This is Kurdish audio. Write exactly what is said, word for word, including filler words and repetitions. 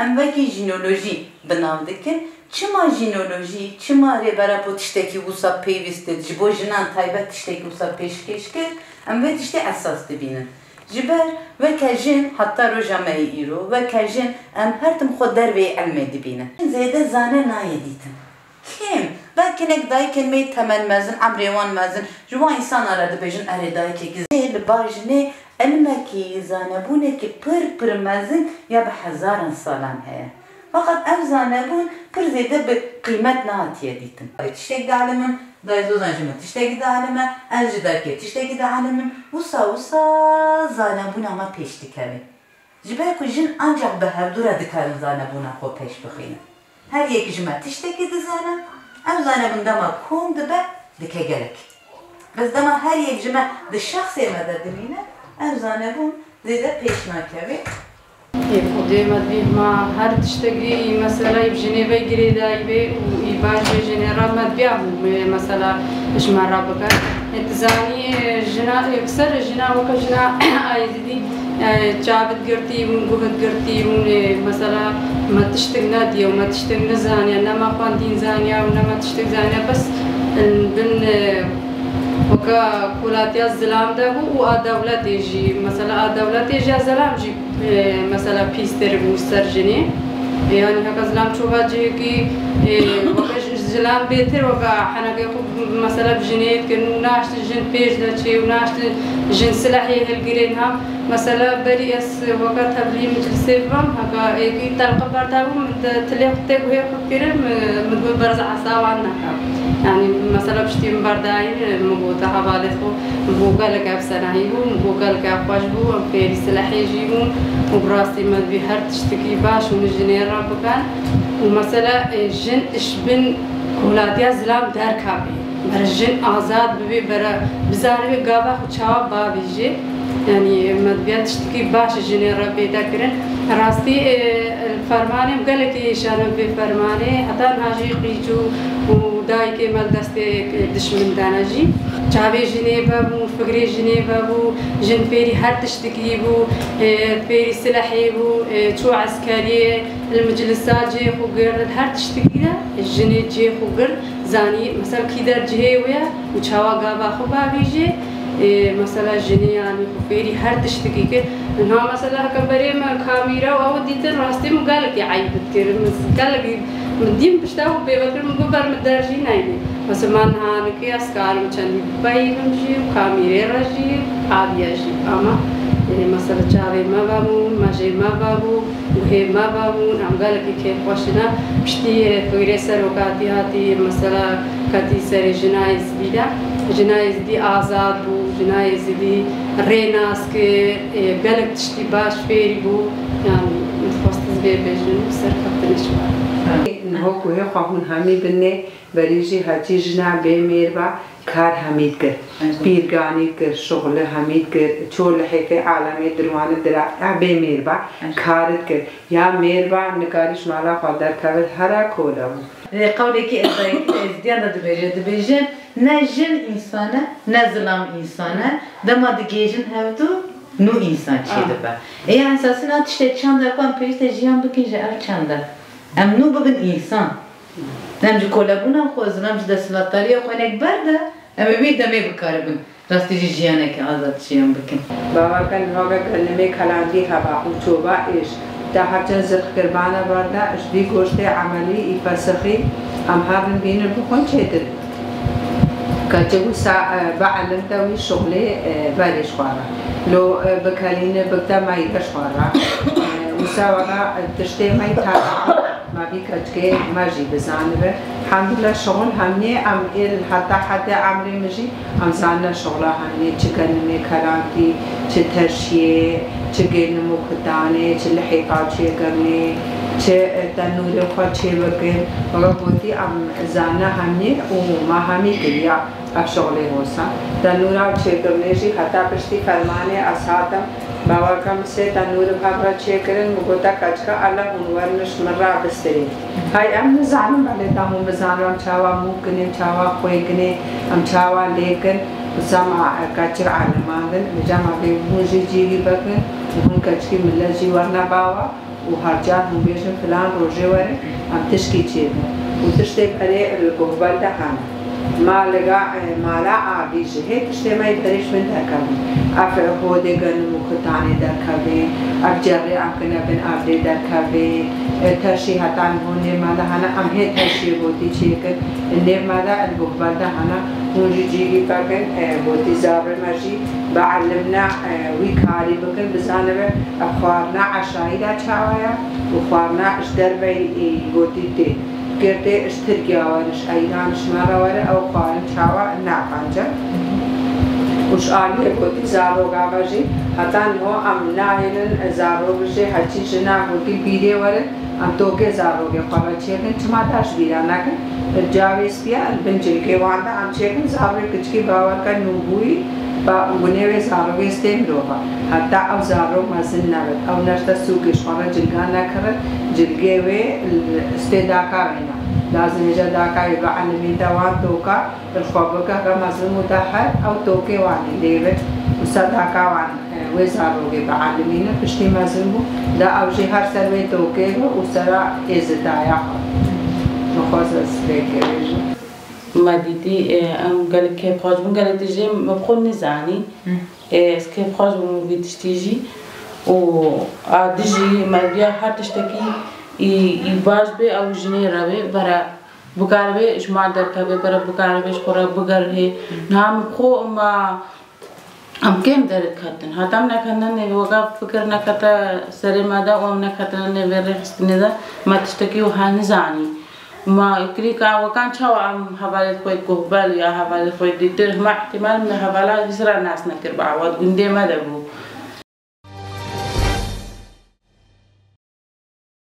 Em wekî jînolojî bi nav dikin. Çima jînolojî, çima Rêber Apo tiştekî wisa pêwîst did, ji bo jinan taybet tiştekî wisa pêşkêş kir, em vê tiştê esas dibînin. Ji ber weke jin heta roja me yê îro, weke jin em her tim xwe derveyî ilmê dibînin. Zêde zane nayê dîtin. Kêm, belkî hinek dayikên me yê temel mezin, emrê wan mezin, ji wan însanan re dibêjin, erê dayikekî zê li ba jinê ilmekî, zanebûnekî pir pir mezin ya bi hezaran salan heye. Feqet ev zanebûn pir zêde bi qîmet nehatiye dîtin. Tiştek dielimin, dayê Zozan ji min tiştekî dielime, ez ji dayikê tiştekî dielimim, wisa wisa zanebûna me pêş dikeve. Ji ber ku jin ancax bi hevdû re dikarin zanebûna xwe pêş bixînin. Her yek ji me tiştekî dizane, ev zanebûn dema kom dibe, dike gelek. Bes dema her yek ji me di şexsê me de dimîne, ev zanebûn zêde pêş nakeve. Ê Xwedê me dibî ma her tiştekî mesela bi jinê ve girêdayî bê û î baş bê jinê re me dibiya hûn mesela ji me re bike. Ê dizanî, e, jina, e, ser jina weke jina Êzidî, e, çavit girtî bûn, guhit girtî bûn, e, mesela me tiştek nediye û me tiştek nizaniye, ne me xwendîn zaniye û ne me tiştek zaniye, bes, e, bin, e, weke kolatiya zilam de bû û a dewletê jî, mesela a dewletê jî a zilam jî, e, mesela pîstir bû ser jinê. E, yanî heke zilam çû va cihekî, e, weke ji, zilam bêtir weke henekê xwe mesela bi jinê dikin û naştin jin pêş de çê û naştin jin silehê hilgirên ha. Mesela berî ez weke tevlî meclisê bibam, heka êkî telqe berdabû, min de tilê xwe tê guhê xwe kirin, min, min got berz esa wan neke. Yanî mesela piştî min berdayî, min gote hevalê xwe, min got gelek ev senahî bû, min got gelek ev xweş bû, em fêrî silehê jî bûn û bi rastî me dibî her tiştekî baş hûn jinê re bikin. Û mesela, e, jin ji bin kolatiya zilam derkevê. Bere jin azad bibê, bere bizanibe gava xwe çawa bavêje. Yanî me dibiya tiştekî baş jinê re pêda kirin. Rastî, e, fermanê gelekî êşanin vê fermanê. Heta niha jî qîc û, û dayikê me li destê dişmin dane jî. Çavê jinê vebû, fikrê jinê vebû, jin fêrî her tiştekî bû, e, fêrî silehê bû, e, çû eskeriyê, li meclisa cihê xwe girt, her tiştekî de jinê cihê xwe girt. Zanî, mesela kî der cihê wê ye û çawa gava xwe bavêjê, ê, mesela jinê yanî xwe fêrî her tiştekî kir. Niha mesela heke berê me kamîra û ew dîtin, rastî min gelekî eyb dikir. Min gelekî, min dîm pişta xwe pê ve kir, min got ber min der jî neyne. Mesela man niha nikê ez karim çendî bibeyînim jî û kamîrê re jî, aviya jî. Ama, ê, mesela çavê me vebûn, mejê me vebû, guhê me vebûn, em gelekî kêfxweş ne. Piştî, e, fikrê serokatî hatî, mesela ketî serê jina Êzidî de. Jina Êzidî azad bû, jina Êzidî rê nas kir, e, gelek tiştî baş fêrî bû. Yanî, dixwest ez vê bêjim, serkeftinê ji we re. Niha guhê xwe hûn hemî binê, berî jî hetî jina bê mêr be, kar hemî dikir. Pîrganî dikir, şixulî hemî dikir, ço li hêfê alemê dirwanî dira, ya bê mêr be, kar dikir. Ya mêr be, nikarî ji mala xwe derkevit, here kole bû. Lê qewlekî ez dayikî Êzidiyan de dibêje, dibêje, ne jin însan e, ne zilam însan e, dema digihêjin hevdu, nû însan çêdibe. Ê ya esasî na tiştê çanda ku em pêwîst e jiyan bikin ji ev çanda. Em nû bibin însan. Em ji kolebûna xwe, zilam ji desthilatdariya xwe hinek berde, em ê wê demê bikaribin rastî jî jiyaneke azad jiyan bikin. Bawer ke niha ve gelinimê kelandî heba û çova êş, te her çend zirx kirbane berde, ji vî goştê emelî î fesixî, em her din bînin bixwin çêtir. Keçik wisa, e, bi elim de wî şixulê, e, berê ji xwe re. Lo, e, bikelîne bikte meyde ji xwe re. E, wisa were, e, tiştê me yî tane, me vî keçikê me jî bizanibe. Hemdulillah şixul hemnê em ê li heta hedê emrê min jî em zanine şixula hemnê çi genimê kelantî, çi teşiyê, çi gênim û kutanê, çi lihê qawçiyê genê, çi, e, tenûrê xwe çê bikin. Were gotî em zanine hemnê û me hemî kiriya. Ev şixulê hosa. Tenûra çêkirinê jî heta piştî fermanê ez hatim. Bawer ke min sê tenûr bi hev re çêkirin, min gote, keçika ele hûn werin ji min re bistirîn. Hay em nizanin, belê da hûn bizanin em çawa mû kinê, çawa xwê kinê, em çawa lê kin. Wisa ma keçik elimandin, vêca ma vê hûn jî cîgî bikin û hûn keçikî milet jî werine bawer. û her car hûn bêjin filan rojê were, em tişkî çêbin. Û tiştê berê li guhbel de hene. Ma li ga, e, mala avî jî hê tiştê me yê berê ji bin derkevin. Ev, e, hodê genim û kutanê derkevin, ev cerrê em kine bin ev dê derkevin, e, teşî heta niho nêv me de hene, em hê teşiyê gotî çêkin, nêv me de li guhbel de hene. Hûn jî cîgî vekin, e, gotî zarê me jî biellimne, e, wî karî bikin, bizanibe, e, xwarina eşayî de çawa ye û xwarina ji derveyî, e, gotî tê. Girtê ji Tirkiya were, ji Eyran, ji me re were, ew xwarin çawa naqence. Û ji aliyê gotî zaroka ve jî heta niho em nahêlin, e, zarok jê heçî jina gotî bîrê were, em tokê zarokê xwe re çêkin, çima da ji bîra nekin? Cavê spiya li bin cilkê wan de em çêkin, zarokê kiçikî bawer ke nûbûyî, ba gunê wê zarokê stê mirova. Heta ew zarok mezin nebit, ew nerte sûkê ji xwe re cilga nekirin, cilgê wê stê daka wê ne. Lazim e ca daka wê biellimîn te wan toka, li xwe bike, re mezin û de her ew tokê wan ê lê bit û ser daka wan, e, wê zarokê biellimîne, piştî mezin bû, de ew jî her ser wê tokê be û sera êzidaya xwe. Min xwest ez vê kê bêjim. Me dîtî, e, em gelek kêfxweş bûn, gelek tiştê me bi xwe nizanî. E, ez kêfxweş bûm vî tiştî jî. Û a dijî me diya her tiştekî î, î baş bê, ew jinê re bê, bere bikaribe ji mal derkeve, bere bikaribe ji xwe re bigerihê. Niha min bi xwe ma em kêm derdiketin. Heta em neketine nêvê, weke fikir nekete serê me de û em neketine nêvê rêxistinê de, me tiştekî wiha nizanî. Ma krîka wekan çawa em hevalê xwe guhbel ya hevalê xwe dîtir, hema îhtîmal me hevala dîsra nas nekir bi awad gundê me de bû.